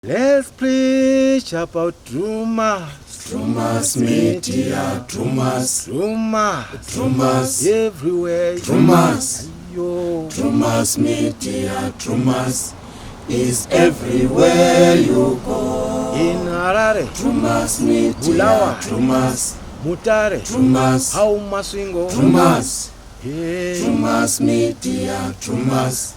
Let's preach about Drewmas. Drewmas Media, Drewmas, Drewmas. Drewmas, Everywhere. Drewmas, Yo. Drewmas Media, Drewmas is everywhere you go. In Harare, Drewmas Media, Bulawa. Drewmas, Mutare, Drewmas, how Masvingo. Drewmas, Hey. Drewmas Media, Drewmas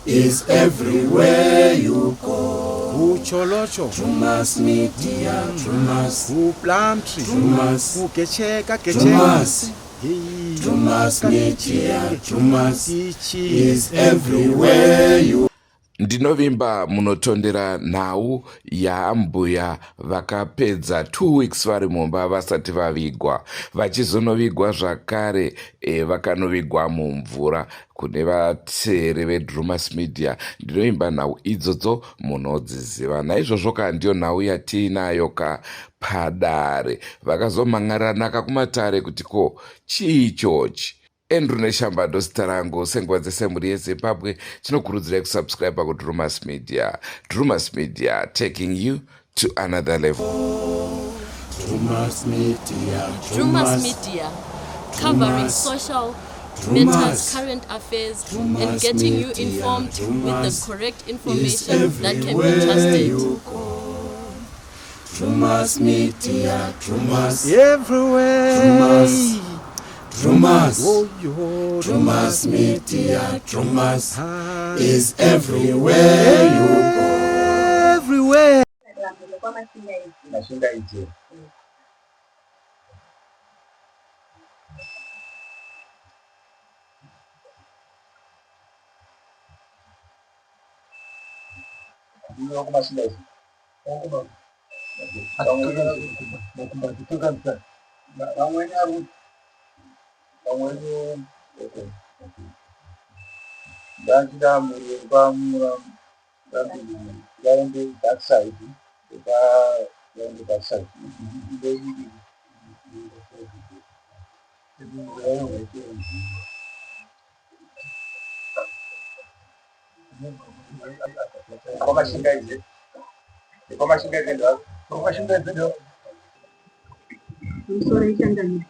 is everywhere you go. Kucholocho, Drewmas Media, Drewmas, kuPlumtree, Drewmas, kugecheka gecheka. Drewmas, Hey. Drewmas Media, Drewmas Tichi. is everywhere you Ndinovimba munotondera nhau yaambuya vakapedza 2 weeks vari mumba vasati vavigwa, vachizonovigwa zvakare vakanovigwa mumvura. Kune vateere veDrewmas Media, ndinovimba nhau idzodzo munodziziva. Naizvozvo ka ndiyo nhau yatiinayo ka padare. Vakazomhan'aranaka kumatare kuti ko chii ichochi? Andrew Neshamba ndozita rangu. Senguva dzese mhuri yeZimbabwe tinokurudzirai kusubscribe kuDrewmas Media. Drewmas Media, taking you to another level. Drewmas Media, Drewmas Drewmas, Media, covering Drewmas, social Drewmas, matters, current affairs, and Drewmas getting you Media, informed with the Drewmas correct is information that can be everywhere trusted. you go. Drewmas Media, Drewmas, Everywhere. Drewmas, Drewmas, Oh, yo. Drewmas Media, Drewmas Ah. is everywhere you go. Everywhere. Mashingaidze. Ndino kumashingaidze. Vamweni ari vamweni okay. Ndachida mhuri yekwamura vaende that side vaende that side. Kwamashingaidze. Kwamashingaidze ndo. Kwamashingaidze ndo. Pamusoro ichangamire.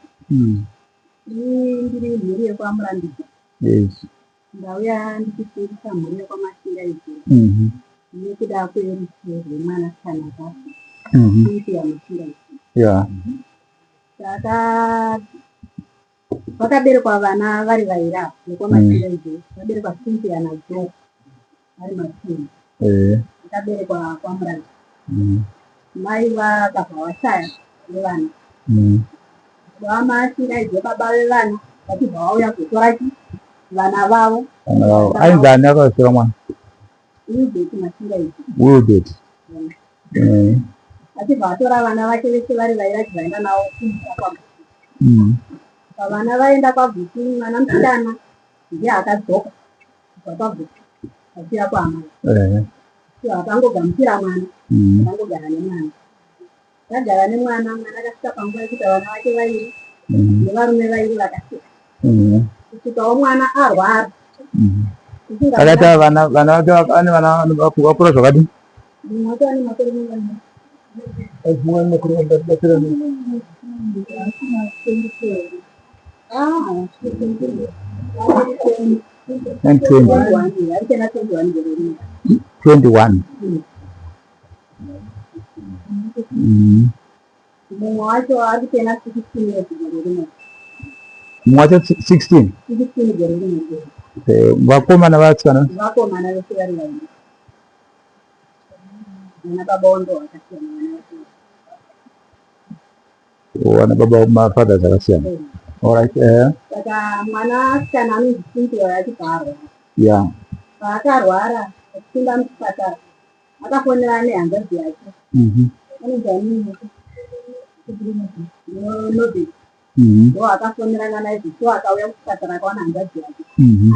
Ini ndiri mhuri yekwaMurambidza. Ndauya ndichisungisa mhuri yekwaMashingaidze nekuda kwerufu rwemwanasikana akafa, Cynthia Mashingaidze. Saka vakaberekwa vana vari vairi ava vekwaMashingaidze. Vakaberekwa Cynthia naJoe vari matwins. Vakaberekwa kwaMurambidza. Mai vakabva vashaya vevana. VaMashingaidze baba vevana vachibva vauya kuzotora chi vana vavo. Vana vavo. Ainzi ani akazotora mwana? Wilbert Mashingaidze. Wilbert. Achibva atora vana vake vese vari vairi achibva aenda navo kumusha kwaGutu. Pavana vaenda kwaGutu, mwana musikana ndiye akadzoka kubva kwaGutu achiuya kwaamai. So akangogamuchira mwana, akangogara nemwana. Agara nemwana, mwana akasvika panguva yekuti vana vake vairi nevarume vairi vakasvika. Kusvikawo mwana arwara. Akaita vana vana vake ane vana vakura zvakadii? Mumwe wacho ane makore mangani? Mumwe ane makore mangani? Ah, And 20. 21, ari kuenda 21 gore rino. 21. Mumwe wacho ari kuenda 16 years gore rino. Mumwe wacho 16. 16 gore rino. Vakomana vasikana? Vakomana vese vari vairi. Vana baba wavo vakasiyana vana vacho. Vana baba mafathers akasiyana. Alright. Saka mwanasikana anonzi Cynthia achibva arwara. Paakarwara achipinda muchipatara akafonera nehanzvadzi yake. Anonzi ani? Nobert. Ndo akafonerana naye so akauya kuchipatara akawana hanzvadzi yake.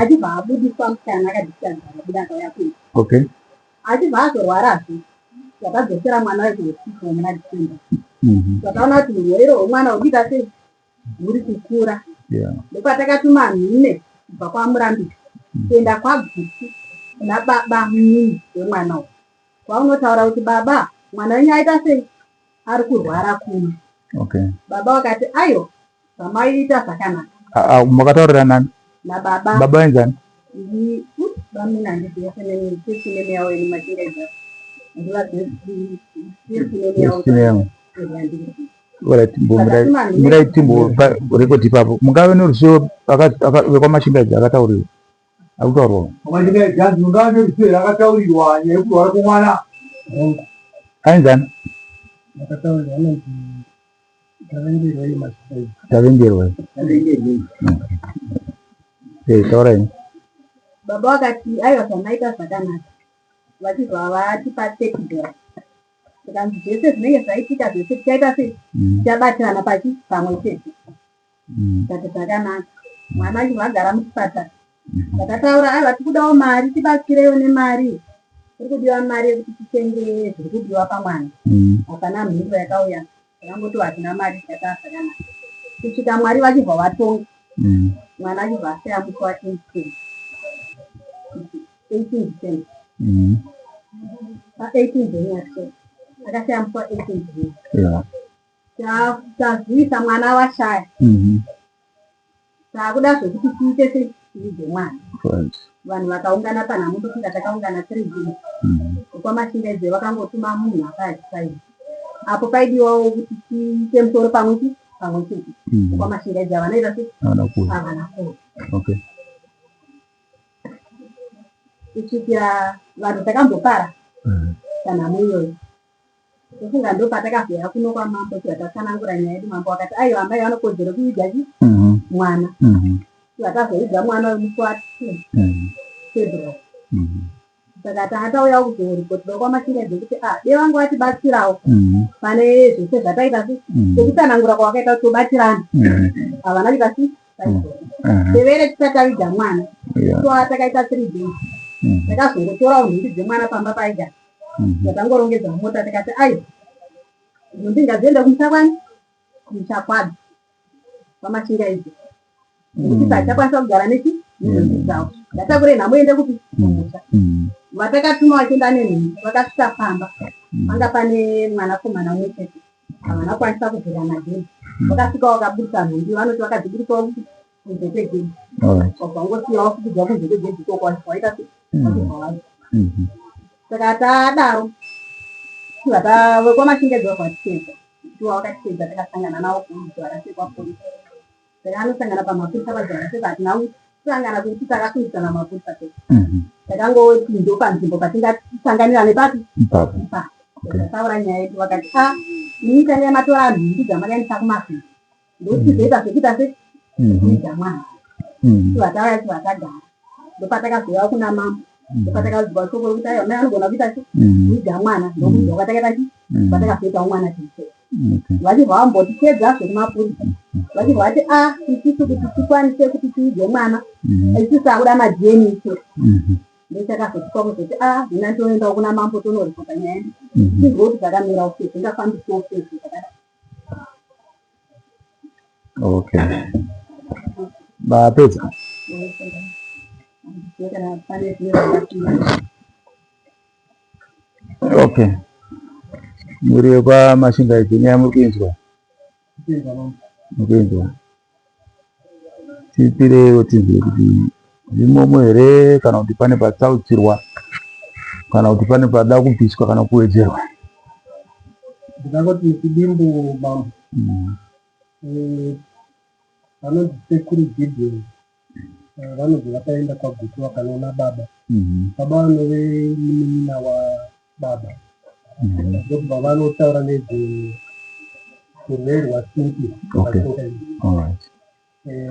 Achibva abudiswa musikana akadischarge akabuda akauya kuno. Achibva azorwarazve. Takadzosera mwana wake kuhospital muna December. Takaona kuti urwere hwemwana huri sei huri kukura. Ndopatakatuma nhume kubva kwaMurambidza kuenda kwaGutu kuna baba munini wemwana uyu. Kwaunotaura kuti baba mwana wenyu aita sei ari kurwara kuno. Okay. Baba vakati aiwa zvamaiita zvakanaka. Ah, ah, makataurira nani? Nababa. Baba vainzani? Bamina handizive surname first name yavo ini machingaidza. Handivazive first name yavo. First name. Alright, mirai timbo record ipapo. Mungave neruzivo vekwaMashingaidze akataurirwa. Akutaurwa. Mashingaidze hanzi mungave neruzivo here akataurirwa nyaya yekurwara kwemwana. Ainzani? Akataurirwa anonzi Tavengerwei Mashingaidze. Tavengerwei. Tavengerwei. Eh, taurai. Baba vakati aiwa zvamaita zvakanaka. Vachibva vatipa 30 dollars. Zvikanzi zvese zvinenge zvaitika zvese tichaita sei? Tichabatirana pachi pamwe chete. Tikati zvakanaka. Mwana achibva agara muchipatara. Takataura aiwa tikudawo mari tibatsirewo nemari. Kuri kudiwa mari yekuti titenge zviri kudiwa pamwana. Hapana mhinduro yakauya. Takangoti hatina mari tikati ah zvakanaka. Kusvika Mwari vachibva vatonga. Mwana achibva ashaya musi wa 18 18 December. Pa 18 January sorry. Akashaya musi wa 18 January. Yeah. Tazivisa mwana washaya. Takuda zvekuti tiite sei tivige mwana. Right. Vanhu vakaungana panhamo ndofunga takaungana 3 days. VekwaMashingaidze vakangotuma munhu akaachisaina. Apo paidiwawo kuti tiite musoro pamwe chi pamwe chete. VekwaMashingaidze havana ita sei? Havana kuuya. Havana kuuya. Okay. Kusvikira vanhu takambopara panhamo iyoyo. Ndofunga ndopatakazouya kuno kwamambo tichibva tatsanangura nyaya yedu. Mambo akati aiwa amai vanokodzero kuviga chi mwana. Tichibva tazoviga mwana uyu musi wa 2 February. Saka tanga tauyawo kuzoripotera kwaMashingaidze kuti ah dai vanga vatibatsirawo pane zvese zvataita se sekutsanangura kwavakaita kuti tobatirana. Havana kuita sei saizvozvo. Tevere tisati taviga mwana. Yeah. So takaita 3 days. Takazongotorawo nhumbi dzemwana pamba paaigara. Takangorongedza mota tikati aiwa nhumbi ngadziende kumusha kwani? Kumusha kwadzo. KwaMashingaidze. Nekuti hatichakwanisa kugara nechi nenhumbi dzavo. Ngatakure nhamo iende kupi? Kumusha. Vatakatuma vachienda nenhumbi vakasvika pamba. Panga pane mwanakomana umwe chete. Havana kukwanisa kuvhura magedhi. Vakasvika vakaburitsa nhumbi vanoti vakadziburitsawo kupi? Kunze kwegedhi. Alright. Wabva wangosiya wafukidzwa kunze kwegedhi ikoko waita sei? Wachibva waita. Saka tadaro vekwaMashingaidze vabva vatipedza. Ndivo vakatipedza takasangana navo kuDzivarasekwa police. Takanosangana pamapurisa paDzivarasekwa hatina kusangana kuti takasungisana mapurisa chete. Takangoti ndopanzvimbo patingasanganira nepapi? Ipapo. Ipapo. Takataura nyaya yedu vakati ah imi tangai matora nhumbi dzamakaendesa kuMasvingo. Ndochizoita zvekuita sei? Kuviga mwana. Tichibva tauya tichibva tagara. Ndopatakazouya kuna mambo. Ndopatakazwa shoko rekuti aiwa mai vanogona kuita sei? Kuviga mwana. Ndokuviga kwatakaita chii? Kwatakazoitawo mwana tiri Okay. Vachibva vambotipedza zvekumapurisa. Vachibva vati ah isusu kuti tikwanise kuti tivige mwana isusu takuda maDNA chete. Ndochakazotipa kuzoti ah hina toendawo kuna mambo tonoripota nyaya yedu. Tinzwe kuti zvakamira sei zvingafambiswawo sei zvakadai. Okay. Mapedza. Kana pane zvimwe zvakasiya. Okay. Muri yekwaMashingaidze nyaya muri kuinzwa? Muri kuinzwa. Tipireiwo tinzwe kuti zvimomo here kana kuti pane patsautsirwa kana kuti pane pada kubviswa kana kuwedzerwa. Ndingangoti chidimbu mambo. Vanonzi Sekuru Gideon vanonzi vakaenda kwaGutu vakanoona baba. Baba vanove munin'ina wababa. Ndokubva vanotaura nezve urwere rwaCynthia. Okay. All right.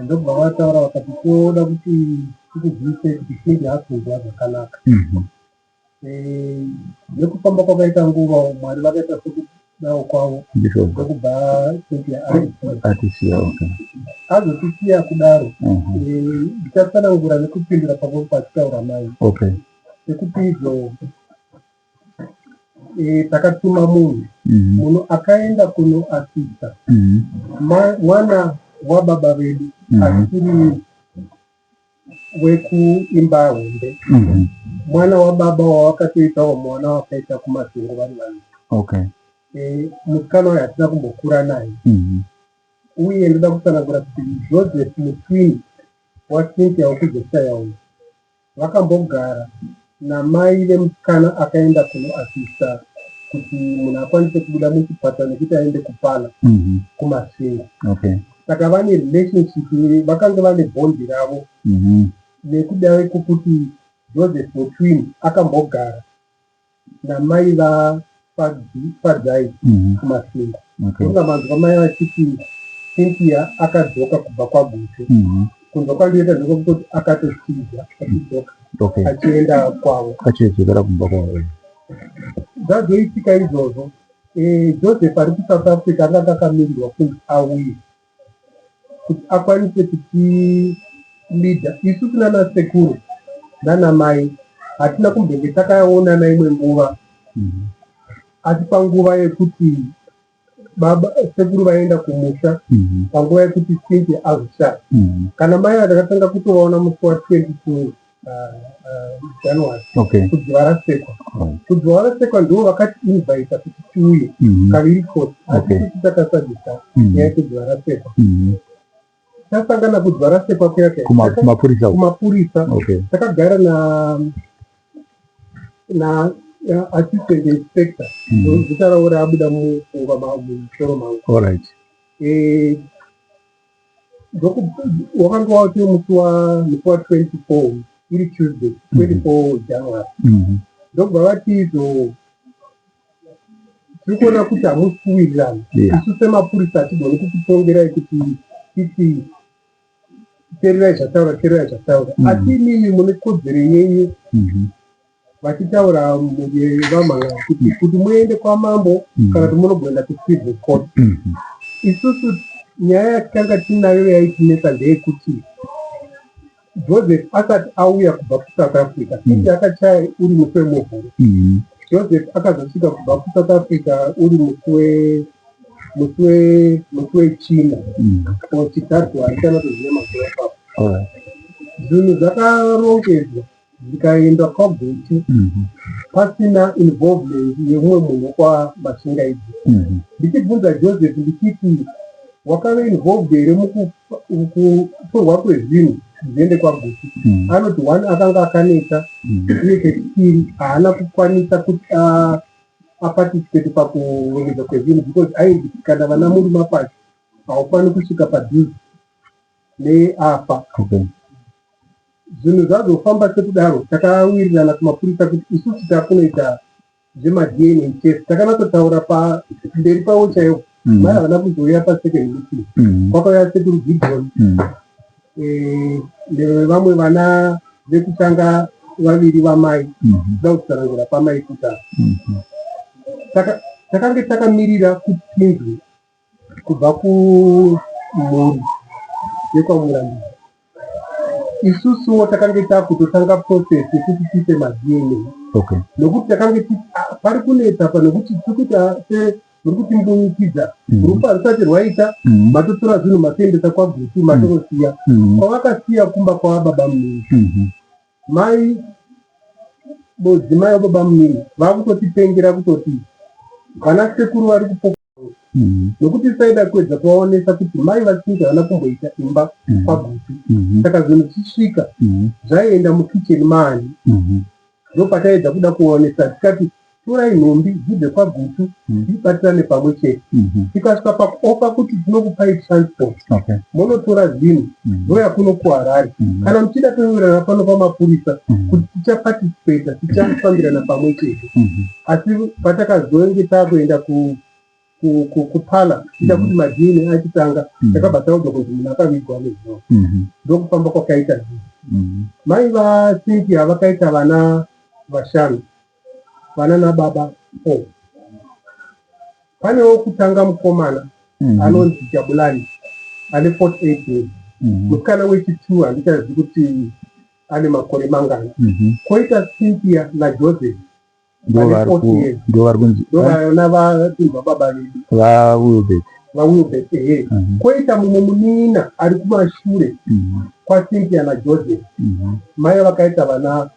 Ndokubva vataura vakati toda kuti tikuzivisei kuti Cynthia haasi kunzwa zvakanaka. Nekufamba kwakaita nguva Mwari vakaita sekudawo kwavo Ndizvo. ndokubva Cynthia atisiya. Atisiya, okay. Azotisiya kudaro ndichatsanangura nekupindura pamwe pachitaura mai. Okay. Sekuti izvo takatuma munhu munhu akaenda kunoasista mwana wababa vedu asiri wekuimba hombe. Mwana wababa wawakatoitawo mwana wakaita kuMasvingo vari vaviri. Okay. Musikana uyu hatina kumbokura naye. Uye ndoda kutsanangura kuti Joseph mutwini waCynthia wekuJosiah uyu vakambogara namai vemusikana akaenda kunoasista kuti munhu akwanise kubuda muchipatara nekuti aende kupala kuMasvingo. Saka vane relationship, vakange vane bhondi ravo nekuda kwekuti Joseph mutwini akambogara namai vaFadzai kuMasvingo. Unga manzwa mai vachiti Cynthia akadzoka kubva kwaGutu. Kunzwa kwandiita ndekwekutoti akatotiza achidzoka achienda kwavo. Achidzokera kumba kwavo. Zvazoitika izvozvo, Joseph ari kuSouth Africa akanga akamirirwa kunzi auye kuti akwanise kutileada. Isu tinana sekuru nana mai hatina kumbenge takaonana imwe nguva, asi panguva yekuti baba sekuru vaenda kumusha, panguva yekuti Cynthia azoshaya, kana mai vandakatanga kutovaona musi wa22 January kuDziva Rasekwa. KuDziva Rasekwa ndivo vakati invita kuti tiuye kaviri kose, asi isi takasadzisa nyaya yekuDziva Rasekwa. Tasangana kuDziva Rasekwa kuya Kumapurisa. Kumapurisa. Takagara na assistant inspector, zita ravo raabuda mupfungwa, mumusoro mangu. Wakanga wati musi wa24, iri Tuesday, 24 January. Ndokubva vati izvo tiri kuona kuti hamusi kuwirirana. Isu semapurisa hatigoni kukutongerai kuti titi teererai zvataura, teererai zvataura, asi imimi mune kodzero yenyu, vachitaura vamhanga kuti muende kwamambo kana kuti munogoenda kucivil court. Isusu nyaya yatikanga tinayo yaitinetsa ndeyekuti Joseph asati auya kubva kuSouth Africa, Cynthia akachaya uri musi weMuvhuro. Joseph akazosvika kubva kuSouth Africa uri musi weChina or Chitatu, handichanatoziva mazuva ipapo. Zvinhu zvakarongedzwa zvikaenda kwaGutu pasina involvement yemumwe munhu wekwaMashingaidzi. Ndichibvunza Joseph ndichiti wakave involved here mukutorwa kwezvinhu zviende kwaGutu, anoti one, akanga akaneta, uye chechipiri haana kukwanisa kuti aparticipate pakurongedzwa kwezvinhu because ainzi kana vana muri mapachi haufani kusvika padhuze neafa. Zvinhu zvazofamba sekudaro, takawirirana kumapurisa kuti isusu takunoita zvemaDNA test. Takanatsotaura pamberi pavo chaivo. Mai havana kuzouya pasecond meeting. Kwakauya sekuru Gideon nevamwe vana vekutanga vaviri vamai, kuda kutsanangura pamai kutanga. Saka takange takamirira kupinzwe kubva kumhuri yekwaMurambidzi. Isusuwo takange takutotanga process yekuti tiite maDNA nokuti takange pari kunetsa pa nokuti tiri kuita se muri kutimbunyikidza. Rufu harusati rwaita, matotora zvinhu matoendesa kwaGutu, matonosiya kwavakasiya kumba kwavababa munini. Mai mudzimai wababa munini vakutotipengera kutoti vana sekuru vari kupo nokuti saida kuedza kuvaonesa kuti mai vaCynthia havana kumboita imba kwaGutu. Saka zvinhu zvichisvika zvaienda mukicheni maani? Ndopataedza kuda kuonesa tikati torai nhumbi dzibve kwaGutu, tibatirane pamwe chete. Tikasvika pakuoffer kuti tinokupai transport, munotora zvinhu zvoya kuno kuHarare. Kana muchida towirirana pano pamapurisa kuti tichaparticipata, tichafambirana pamwe chete. Asi patakazonge takuenda kupala tiita kuti maDNA achitanga, takabva taudzwa kunzi munhu akavigwa nezuro. Ndokufamba kwakaita zvinhu. Mai vaCynthia vakaita vana vashanu, vana nababa four. Panewo kutanga mukomana anonzi Jabulani ane 48 years. Musikana wechi2 handichazivi kuti ane makore mangani. Koita Cynthia naJoseph ndo ane vari 40 ku years. Ndo vari kunzi Ndo vana vatinzwa baba vedu. VaWilbert. VaWilbert, ehe. Koita mumwe munin'ina ari kumashure kwaCynthia naJoseph. Mai vakaita vana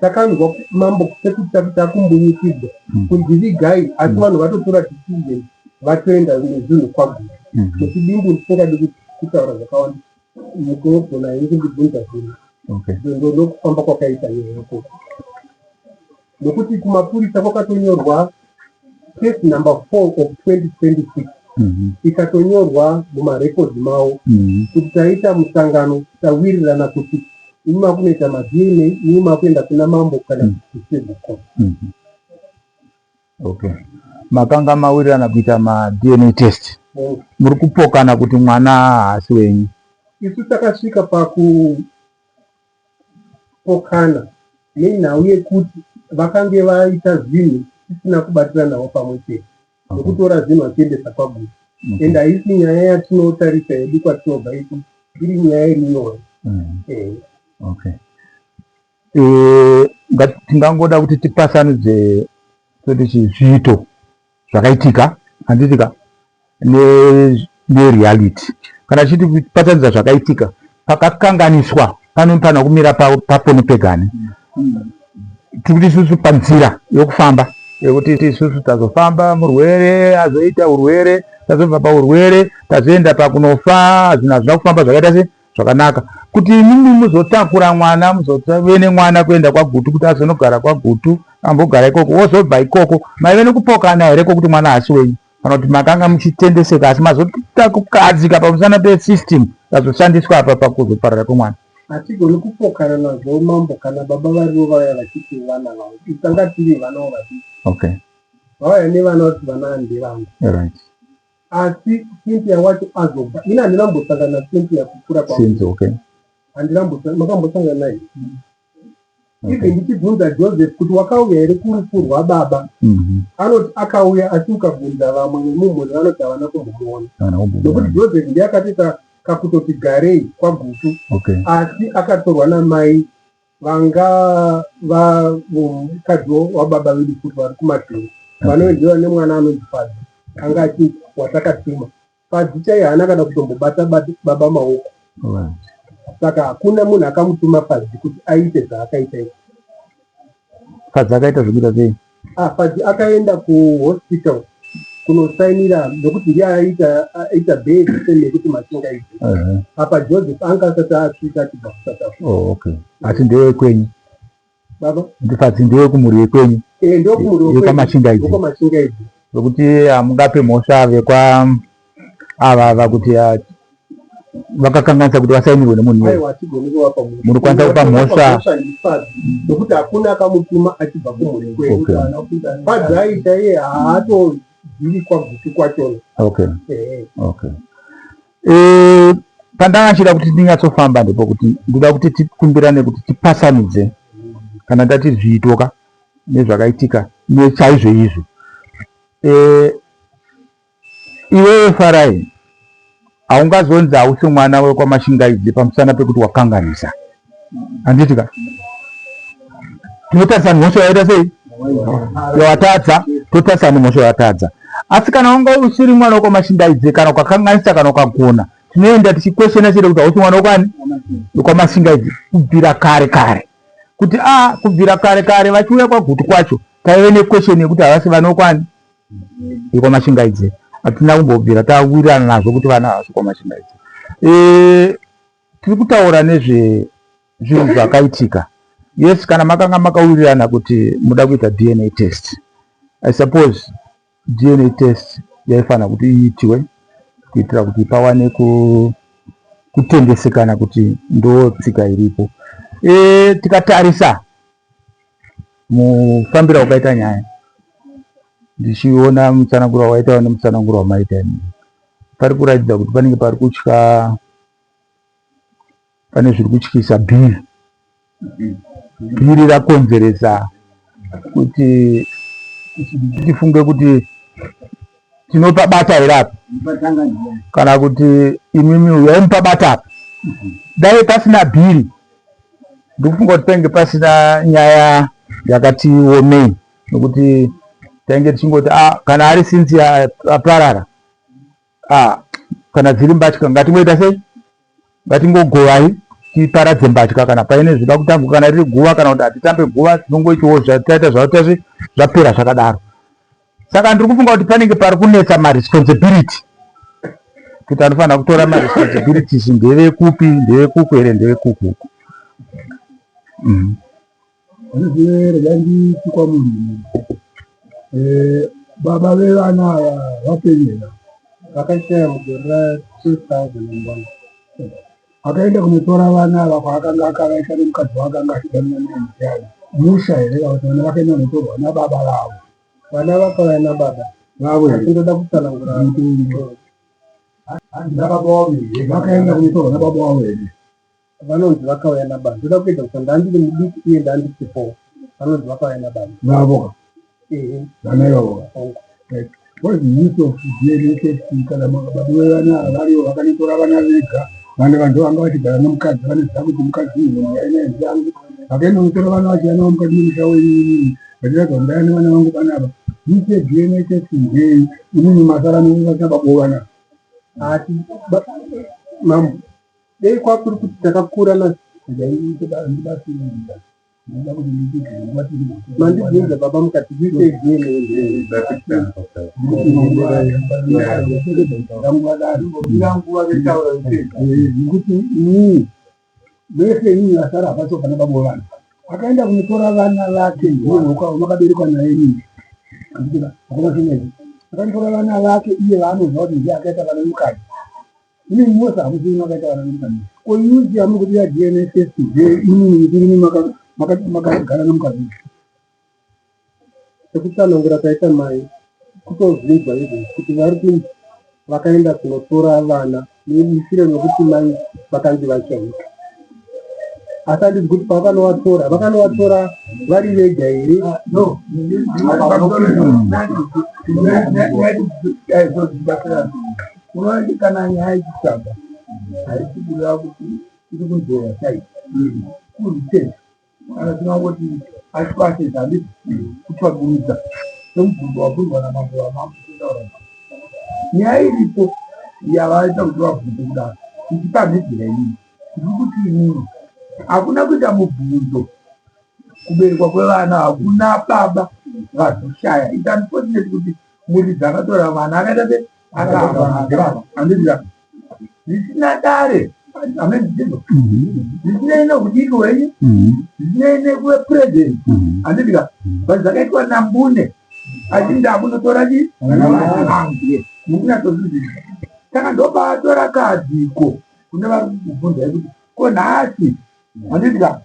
Takanzwa mambo sekuti takumbunyikidzwa kunzi vigai, asi vanhu vatotora decision, vatoenda nezvinhu kwaGutu. Muchidimbu, ndisingadi kutaura zvakawanda, mugogona henyu kundibvunza zvinhu. Ndokufamba kwakaita nyaya ikoko, nokuti kumapurisa kwakatonyorwa case number 4 of 2026, ikatonyorwa mumarekodzi mavo kuti taita musangano, tawirirana kuti imi makunoita maDNA, imi makuenda kuna mambo kana kucivil court. Okay, makanga mawirirana kuita maDNA test. Muri kupokana kuti mwana haasi wenyu. Isu takasvika pakupokana nenhau yekuti vakange vaita zvinhu tisina kubatira navo pamwe chete, nokutora zvinhu vachiendesa kwaGutu. Ende haisi nyaya yatinotarisa hedu kwatinobva isu, iri nyaya iri nyore. Okay, tingangoda kuti tipasanudze toti zviito zvakaitika, handitika, nereality. Kana tichiti kupatanidza zvakaitika, pakakanganiswa panofanira kumira papo nepegani. Tiri kuti isusu panzira yokufamba yekuti isusu tazofamba, murwere azoita urwere, tazobva paurwere tazoenda pakunofa, zvinhu hazvina kufamba zvakaita se zvakanaka kuti imimi muzotakura mwana, muzove nemwana kuenda kwaGutu kuti azonogara kwaGutu, ambogara ikoko, wozobva ikoko. Maive nekupokana here kwokuti mwana haasi wenyu, kana kuti makanga muchitendeseka asi mazoita kukadzika pamusana pesystem yazoshandiswa apa pakuzoparara kwemwana? Hatigoni kupokana nazvo, mambo, kana baba varivo vauya vachiti vana vavo. Isu tanga tiri vanawo vadiki. Vauya nevana vati vana ndevangu. Asi Cynthia wacho azobva, ini handina kumbosangana naCynthia kukura kwangu. Since, okay. Handina, makambosangana naye? Even ndichibvunza Joseph kuti wakauya here kurufu rwababa, anoti akauya, asi ukabvunza vamwe vemumhuri vanoti havana kumbomuona, Havana kumbomuona. nokuti Joseph ndiye akatoita kakutoti garei kwaGutu, asi akatorwa namai vanga vamukadzi wababa vedu futi vari kuMasvingo, vanoendiwa nemwana anonzi Fadzi, anga achi watakatuma. Fadzi chaiye haana kana kutombobata baba maoko. Saka hakuna munhu akamutuma Fadzi kuti aite zvaakaita izvi. Fadzi akaita zvekuita sei? Ah, Fadzi akaenda kuhospital kunosainira, nokuti ndiye aita aita bhee yekuti Machingaidze. Apa Joseph anga asati asvika achibva kuSouth Africa. Oh, okay, asi ndewekwenyu? Baba? Fadzi ndewekumhuri yekwenyu? Eh, ndokumhuri. YekwaMachingaidze. WekwaMachingaidze. Nokuti hamungape mhosva vekwa ava kuti vakakanganisa kuti vasainirwe nemunhu iwoyo. Aiwa, hatigoni kuvapa mhosva. Muri kukwanisa kupa mhosva? Ndifadzi, nokuti hakuna akamutuma achibva kumhuri kwedu. Fadzi aita iye haatozivi kwaGutu kwachona. Okay, pandanga ndichida kuti ndinyatsofamba ndepokuti ndoda kuti tikumbirane kuti tipasanidze kana ndati zviitoka nezvakaitika nechaizvo izvo. Iwewe Farai, haungazonzi hausi mwana wekwaMashingaidze pamusana pekuti wakanganisa, handiti ka? Tinotarisa mhosva yaita sei, yawatadza, totarisa nemhosva yawatadza. Asi kana wanga usiri mwana wekwaMashingaidze, kana ukakanganisa kana ukagona, tinoenda tichikweshena chete kuti hausi mwana wekwani, wekwaMashingaidze, kubvira kare kare, kuti a kubvira kare kare vachiuya kwaGutu kwacho taive nequestion yekuti havasi vana wekwani, yekwaMashingaidze. Hatina kumbobvira tawirirana nazvo kuti vana havasi kwaMashingaidze. Tiri kutaura nezve zvinhu zvakaitika. Yes, kana makanga makawirirana kuti muda kuita DNA test, I suppose DNA test yaifanira kuti iitiwe kuitira kuti pawane kutendesekana kuti ndo tsika iripo. Tikatarisa mufambiro wakaita nyaya, ndichiona mutsananguro wawaitawo nemutsananguro wamaita imi, pari kuratidza kuti panenge pari kutya, pane zviri kutyisa. Bhiri, bhiri rakonzeresa kuti tifunge kuti tinopabata here apa, kana kuti imimi uyai mupabata apa. Dai pasina bhiri, ndikufunga kuti painge pasina nyaya yakati omei, nokuti tainge tichingoti ah, kana ari Cynthia aparara, ah, kana dziri mbatya ngatingoita sei, ngatingogovai. tiparadze mbatya kana paine zvida kutambwa kana riri guva kana kuti hatitambe guva tinongoitiwo zvataita zvataita zvapera zvakadaro saka ndiri kufunga kuti panenge pari kunetsa maresponsibility kuti anofanira kutora maresponsibilities ndevekupi ndevekuku here ndevekuku mm. Regai munhu eh, baba vevana ava vapenyera vakashaya mugore ra 2001 akaenda kunotora vana ava kwaakanga akavaisa nemukadzi waakanga achidanana naye ndiani musha here kana kuti vana vakaenda kunotorwa nababa vavo vana vakauya nababa vavo asi ndoda kutsanangura vakaenda kunotorwa nababa vavo here vanonzi vakauya nababa ndoda kuedza kuti ndandiri mudiki uye ndandisipo vanonzi vakauya nababa vavo ehe vana ivavo hongu What is the use of DNA testing kana baba vevana ava varivo vakanotora vana vega vana vanhu vanga vachigara nemukadzi vanoziva kuti mukadzi uyu yainaye ndiangu vakaenda kunotora vana vachiya navo mukati memusha wenyu inini vachiratidza kuti ndaya nevana vangu panapa use DNA testing yei inini masara nevasina baba vana ati mambo dei kwakuri kuti takakura na ndibatsirira ndinoda kuti ndiite mandibvunza baba mukati use DNA nekuti inini vese inini vasara hapasi pana baba vana akaenda kunotora vana vake ndiye makaberekwa naye inini akanotora vana vake iye vaanoziva kuti ndiye akaita vana nemukadzi inini mose hamuzivi makaita vana nemukadzi ko use yamuri kuti ya DNA test inini mutirimi makagara nemukadzi sekutsanangura kwaita mai kutozvinzwa izvozvi kuti vari kunzi vakaenda kunotora vana mushure mekuti mai vakange vashaika asi handizi kuti pavakanovatora vakanovatora vari vega here no unoona kana nyaya ichitsvaga haisi kureva kuti iri kunzvera sai kuresearch kana tinangoti achikwasesa handiti kutsvagurudza semubvunzo wabvunzwa namambo vamambo kutaura nyaya iripo yavaita kuti vabvunze kudaro ichipamhidzira inini ndiri kuti inini hakuna kuita mubvunzo kuberekwa kwevana hakuna baba vazoshaya its unfortunate kuti muridzi akatora vana akaita se akafa handiti zvisina dare amen ndizvo zvisinei nokudiki hwenyu zvisinei nekuve president handiti ka but zvakaitwa nambune achinzi akunotora chi angu mukunyatsozvizvizvi saka ndobaatora kadziko kune vari kukubvunzai kuti ko nhasi handiti ka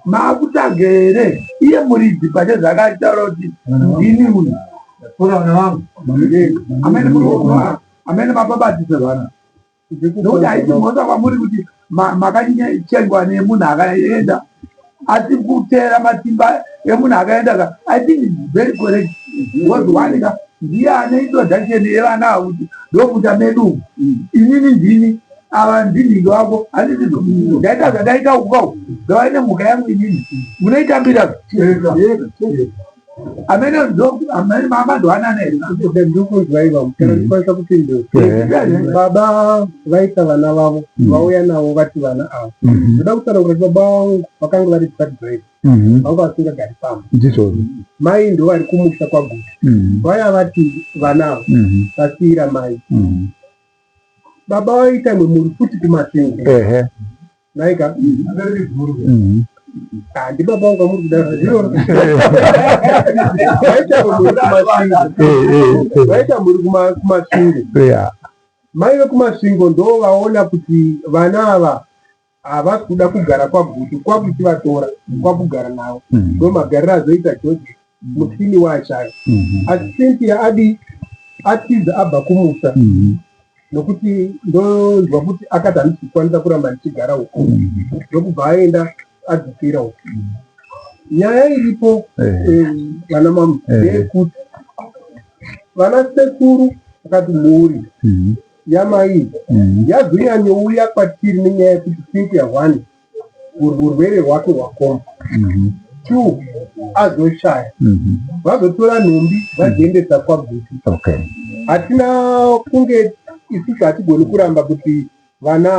maakutsvaga here iye muridzi pache zvakataura kuti ndini uyu tora vana vangu amene amene mababatisa vana nokuti haisi mhosva kwamuri kuti makachengwa nemunhu akaenda asi kuteera masimba emunhu akaenda ka i think its very correct because one ka ndiye ane introduction yevana ava kuti ndomuta medu inini ndini ava ndinhingi wako handizizvo ndaita zvandaita uku kau ngavaine mhuka yangu inini munoitambira amene amene mama ndoanana here ndirikunzwa iva kana ndikwanisa kupindura baba vaita vana vavo vauya navo vati vana ava ndoda kutsanangura kuti baba vangu vakanga vari truck driver vanga vasingagari pamba ndizvozvo mai ndo vari kumusha kwaGutu vaya vati vana ava vasiyira mai baba vaita imwe mhuri futi kuMasvingo ehe naika handi baba vangu amuri kuda vaita mhuri kuMasvingo vaita mhuri kuMasvingo yeah mai vekuMasvingo ndo vaona kuti vana ava havasi kuda kugara kwaGutu kwakuchivatora kwakugara navo ndo magariro azoita George musini waashaya asi Cynthia adi atiza abva kumusha nokuti ndonzwa kuti akati handisi kukwanisa kuramba ndichigara uko ndokubva aenda adzokera uko nyaya iripo vana mama ndeyekuti vana sekuru vakati mhuri yamai yazonyanyouya kwatiri nenyaya yekuti Cynthia one urwere hwake hwakoma two azoshaya vazotora nhumbi vadziendesa kwaGutu okay hatina kunge isusu hatigoni kuramba kuti Vana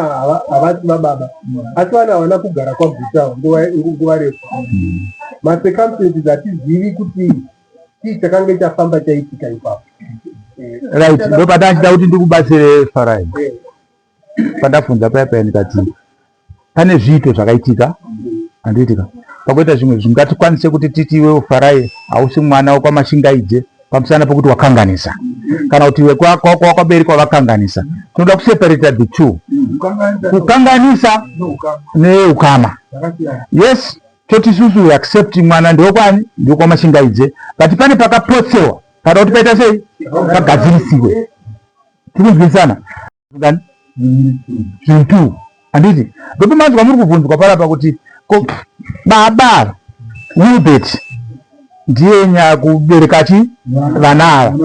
havasi vababa, asi vana havana kugara kwaGuta nguva refu. Macircumstances hatizivi kuti chii chakange chafamba chaitika ipapo. Right, ndopatachida kuti ndikubatsire Farai. Pandabvunza paya paya ndikati pane zviito zvakaitika handiitika pakuita zvimwe zvingatikwanise kuti titi iwewe Farai hausi mwana wekwaMashingaidze pamusana pekuti wakanganisa kana kuti wekwaberekwa vakanganisa. Tinoda kuseparata the two, kukanganisa neukama. Yes, toti isusu we accept mwana ndewekwani, ndewekwaMashingaidze, but pane pakapotsewa pada kuti paita sei, pagadzirisiwe. Tikunzwisana zvinhu two handiti? Ndopamanzwa muri kubvunzwa parapa kuti ko baba Wilbert ndiye nyakubereka chi vana ava,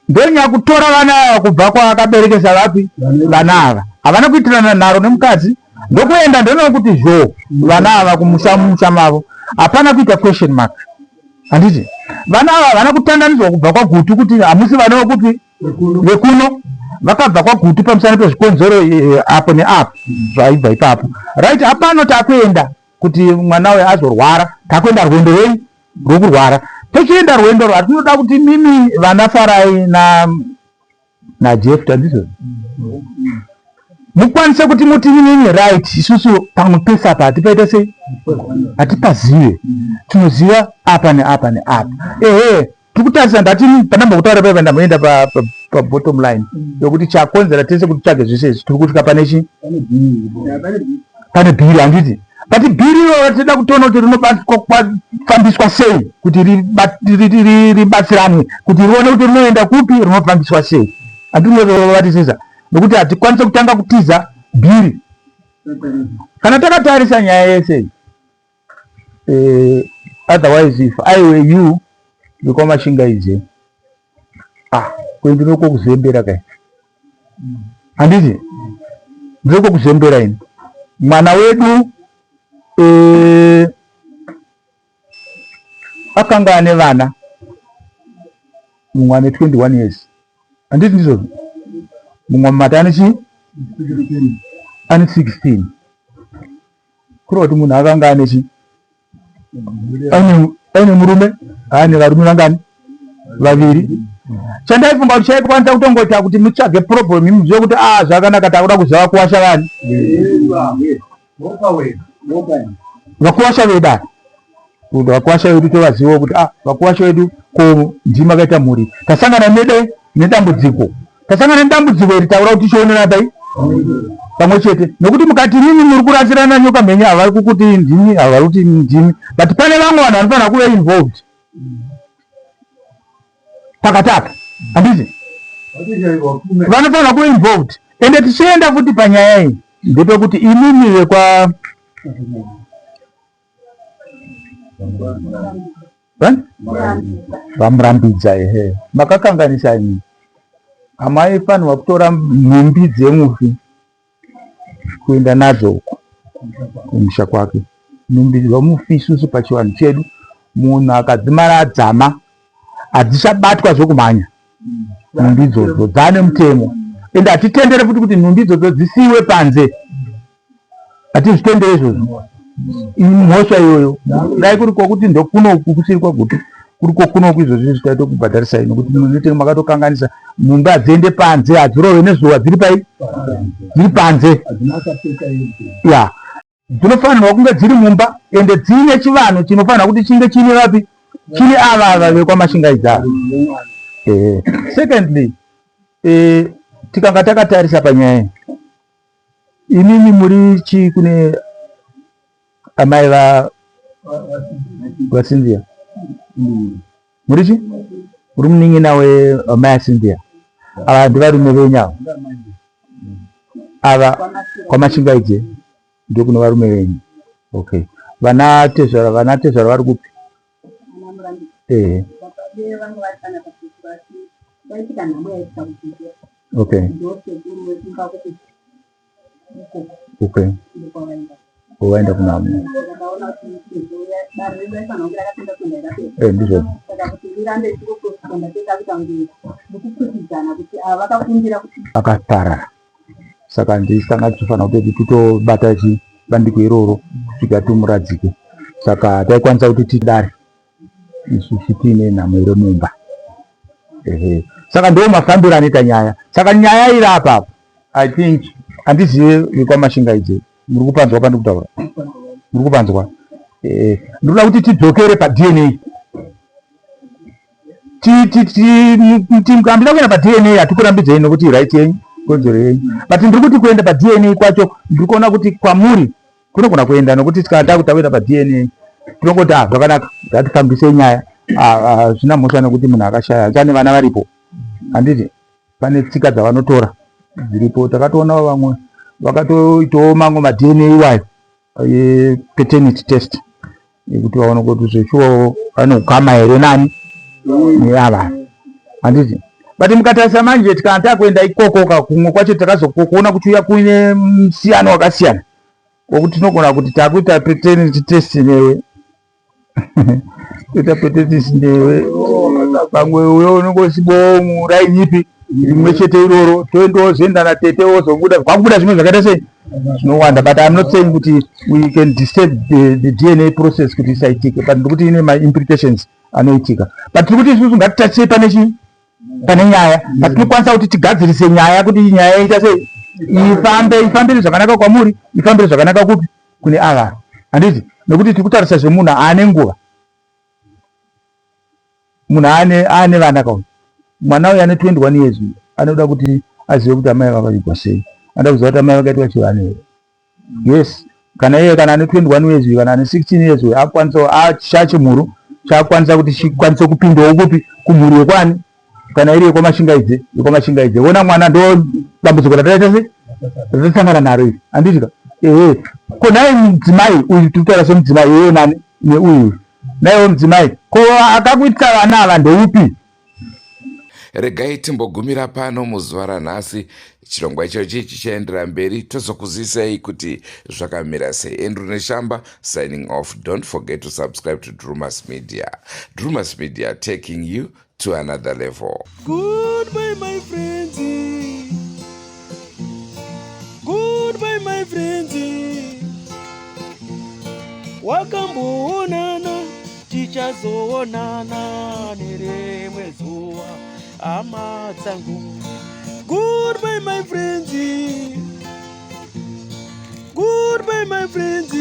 ndiye nyakutora vana ava kubva kwaakaberekesa vapi vana ava, havana kuitirana nharo nemukadzi, ndokuenda ndoona kuti zvo vana ava kumusha musha mavo hapana kuita question mark handiti? Vana ava havana kutandaniswa kubva kwaGutu kuti hamusi vana vekupi vekuno, vakabva kwaGutu pamusana pezvikonzero apo neapo zvaibva ipapo. Right, hapano takuenda kuti mwana uyu azorwara, takuenda rwendo rwei rwokurwara, tochienda rwendo rwatinoda kuti mimi vana Farai na naJeff tandizvo mukwanise kuti muti mimi right, isusu pamwe pese apa hatipaita sei, hatipazive, tinoziva apa neapa neapa. Ehe, tikutarisa ndati pandambokuta paipa ndamboenda pabottom line yokuti chakonzera tese kuti tsvage zvese izvi, tiri kusvika pane chi pane bhiri handiti? But bhiri iroro tinoda kutoona kuti rinofambiswa sei kuti ribatsiranwe kuti rione kuti rinoenda kupi, rinofambiswa sei, handinovatisisa nokuti hatikwanise kutanga kutiza bhiri kana takatarisa nyaya yese. Otherwise if I were you vekwaMashingaidze, ah, kuendinoko kuzembera kai handiti? Ndinoko kuzembera ini mwana wedu akanga ane vana, mumwe ane 21 years handiti ndizvozvo? Mumwe mumati ane chii, ane 16. Kureva kuti munhu akanga ane chii, aine murume, aine varume vangani? Vaviri. Chandaifunga kuti chaikwanisa kutongoita kuti mutsvage problem muzive kuti a zvakanaka, takuda kuziva kuwasha vani, vakuwasha vedu ava, kuti vakuwasha vedu tovazivawo kuti a vakuwasha vedu ko ndimi makaita mhuri, tasangana nede nedambudziko, tasangana nedambudziko iri, taura kuti tichionera pai pamwe chete, nokuti mukati mimi muri kurasirana nyoka mhenyu, havari kukuti ndimi, havari kuti ndimi, but pane vamwe vanhu vanofanira kuve involved pakati apa handiti? Vanofanira kuve involved. Ende tichienda futi panyaya iyi ndepekuti imimi vekwa vamurambidza, ehe, makakanganisa imi, hamaifanirwa kutora nhumbi dzemufi kuenda nadzo uko kumusha kwake. Nhumbi dzemufi isusu pachivanhu chedu, munhu akadzimara adzama hadzichabatwa zvokumhanya nhumbi idzodzo, dzaane mutemo. Ende hatitendere futi kuti nhumbi idzodzo dzisiiwe panze, hatizvitendere izvozvo, mhosva iyoyo. Dai kuri kwokuti ndokunoku kusiri kwaGutu, kuri kwokunoku izvozvo izvi taitokubhadharisai nokuti munotenge makatokanganisa. Nhumbi hadziende panze, hadzirove nezuva, dziri pai, dziri panze ya, dzinofanirwa kunge dziri mumba ende dziine chivanhu chinofanirwa kuti chinge chiine vapi, chine ava ava vekwaMashingaidza ava. Secondly, tikanga takatarisa panyaya iyi, imimi muri chii kune amai va vaCynthia? Muri chi muri munin'ina weamai aCynthia? Ava ndivarume venyu ava, ava kwaMashingaidze ndokune varume venyu. Okay, vana tezvara, vana tezvara vari kupi? Ehe, okay, vaenda kunhamo. Ndizvozvo. Akaparara. Saka ndisanga tichifanira kutoti titobata chi bandiko iroro kusvika timuradzike. Saka taikwanisa kuti tidare isusu tiine nhamo iri mumba. Ehe, saka ndiwo mafambiro anoita nyaya. Saka nyaya iri apa apa, I think handizive vekwaMashingaidze, muri kupanzwa pandiri kutaura? Muri kupanzwa? Eh, ndinoda kuti tidzokere paDNA. Handida kuenda paDNA, hatikurambidzei nokuti right yenyu, kodzero yenyu, but ndiri kuti kuenda paDNA kwacho ndiri kuona kuti kwamuri kunogona kuenda, nokuti tikada kuti takuenda paDNA tinongoti ah, zvakanaka, ngatifambise nyaya, hazvina ah, ah, mhosva nokuti munhu akashaya achane vana varipo, handiti? Pane tsika dzavanotora dziripo. Takatoonawo vamwe vakatoitawo mamwe maDNA iwayo epaternity test yekuti vaone kuti zveshuwa vane ukama here nani neava, handiti? But mukatarisa manje, tikana takuenda ikoko ka kumwe kwacho takazokuona kuchiuya kuine musiyano wakasiyana wokuti tinogona kuti takuita paternity test newe, toita paternity newe, pamwe uyo unenge usibo muraini ipi rimwe chete iroro, toendozoenda natete, wozobuda kwakubuda zvimwe zvakaita sei zvinowanda. But I'm not saying kuti we can disturb the DNA process kuti isaitike, but ndikuti ine maimplications anoitika. But tiri kuti isusu ngatitarisei pane chii, pane nyaya patinokwanisa kuti tigadzirise nyaya, kuti nyaya ita sei, ifambe, ifambire zvakanaka kwamuri, ifambire zvakanaka kupi, kune ava, handiti? Nekuti tiri kutarisa zvemunhu aane nguva, munhu aane vana kauyu. Mwana uyu ane 21 years uyu anoda kuti azive kuti amai vakavigwa sei, anoda kuziva kuti amai vakaitwa chivanhu here. Yes, kana iye kana ane 21 years uyu, kana ane 16 years uyu, akwanisa chachimhuru chakwanisa kuti chikwanise kupindawo kupi, kumhuri yekwani, kana iri yekwaMashingaidze, yekwaMashingaidze. Ona mwana, ndo dambudziko rataita sei, ratasangana naro iri, handiti ka? Ehe, ko nhai mudzimai uyu, tiri kutaura semudzimai iwewe nani neuyu, naiwo mudzimai, ko akakuitisa vana ava ndeupi? Regai timbogumira pano muzuva ranhasi. Chirongwa ichochi chichaendera mberi, tozokuzisai kuti zvakamira sei. Andrew Neshamba signing off. Don't forget to subscribe to Drumas Media. Drumas Media, taking you to another level. Goodbye my friends, goodbye my friends, wakamboonana, tichazoonana nerimwe zuva hama dzangu. Goodbye my friends, goodbye my friends,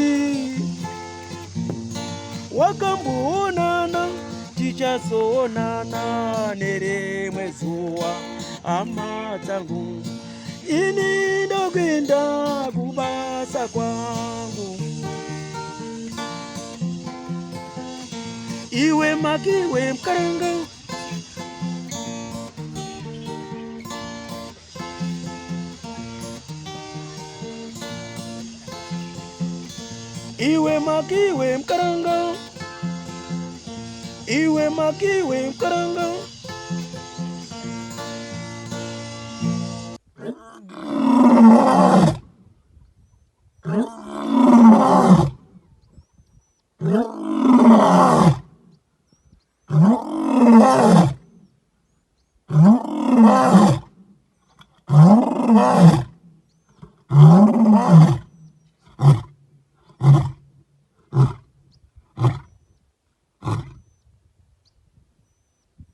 wakamboonana, tichazoonana nerimwe zuva hama dzangu. Ini ndokuenda kubasa kwangu, iwe makiwe mukaranga. Iwe makiwe mukaranga, iwe makiwe mukaranga.